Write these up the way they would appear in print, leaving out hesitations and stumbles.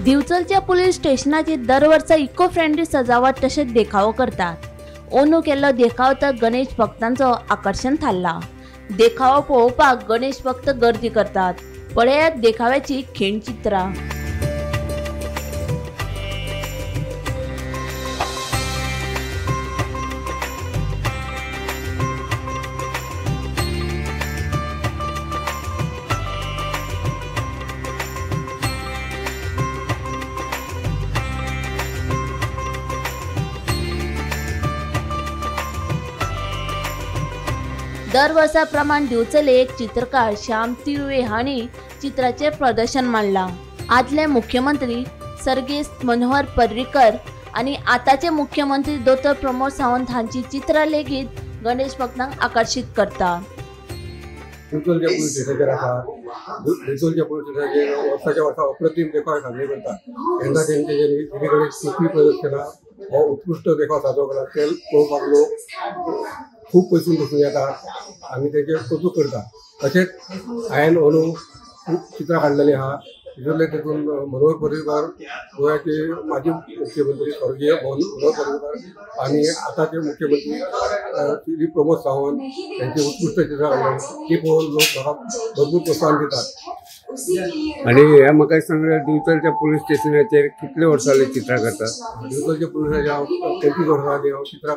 दिवचलच्या police स्टेशनाची दरवर्सा eco friendly सजावट तशेंच देखावो करतात. अंदू केल्लो देखाव तर गणेश भक्तांचो आकर्शण थारला. देखावो पळोवपाक गणेश भक्त गर्दी करतात. पळयात देखाव्याची खीणचित्रां. दर वर्सा प्रमाण दिवचले एक चित्रकार श्याम तिळवे हांणी चित्राचे प्रदर्शन मांडला. आदले मुख्यमंत्री सर्गेस्त मनोहर पर्रीकर आनी आतांचे मुख्यमंत्री दोतोर प्रमोद सावंत हांची चित्रां लेगीत गणेश भक्तांक आकर्शीत करता. दिवचलच्या पुलीस स्टेशनाचेर आसा. दिवचलच्या पुलीस स्टेशनाचेर वर्साच्या वर्सा अप्रतीम देखाव साजरे करतात. तेन्ना तेंचे जे श्री गणेश पृथ्वी प्रदर्शना हो उत्कृश्ट देखाव साजरो करतात. ते पळोवपाक लोक खूब पयसून पसून येतात आनी तेजें कौतूक करतात. तशेंच हांवें अंदू खूब चित्रां काडलेलीं आहा. तितूंतले तितून मनोहर पर्रीकर गोव्याचे माजी मुख्यमंत्री स्वर्गीय मनोहर पर्रीकर आनी आतांचे मुख्यमंत्री श्री प्रमोद सावंत यांची उत्कृश्ट चित्रां काडलेली ती पळोवन लोक म्हाका भरपूर प्रोत्साहन दितात. आनी हे म्हाका सांगले दिवचलच्या पुलीस स्टेशनाचेर कितले वर्सां जाली चित्रां करतात? दिवचलच्या पुलिसाचे हांव 25 वर्सां जाली हांव चित्रां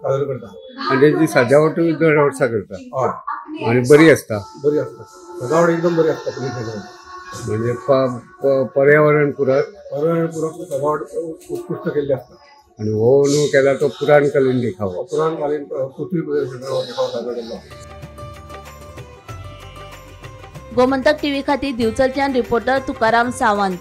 सादर करता. आनी तेजी सजावटूय दर वर्सा करता? हय. आनी बरी आसता? बरी आसता, सजावट एकदम बरी आसता पुलीस स्टेशनाची. म्हणजे पर्यावरण पुरक? पर्यावरण पुरक सजावट उत्कृश्ट केल्ली आसता. आनी हो न्हू केला तो पुराणकालीन देखावो? पुराणकालीन पृथ्वी प्रदर्शन देखावो सादर केल्लो. गोमंतक टीव्ही खातीर दिवचलच्यान रिपोर्टर तुकाराम सावंत.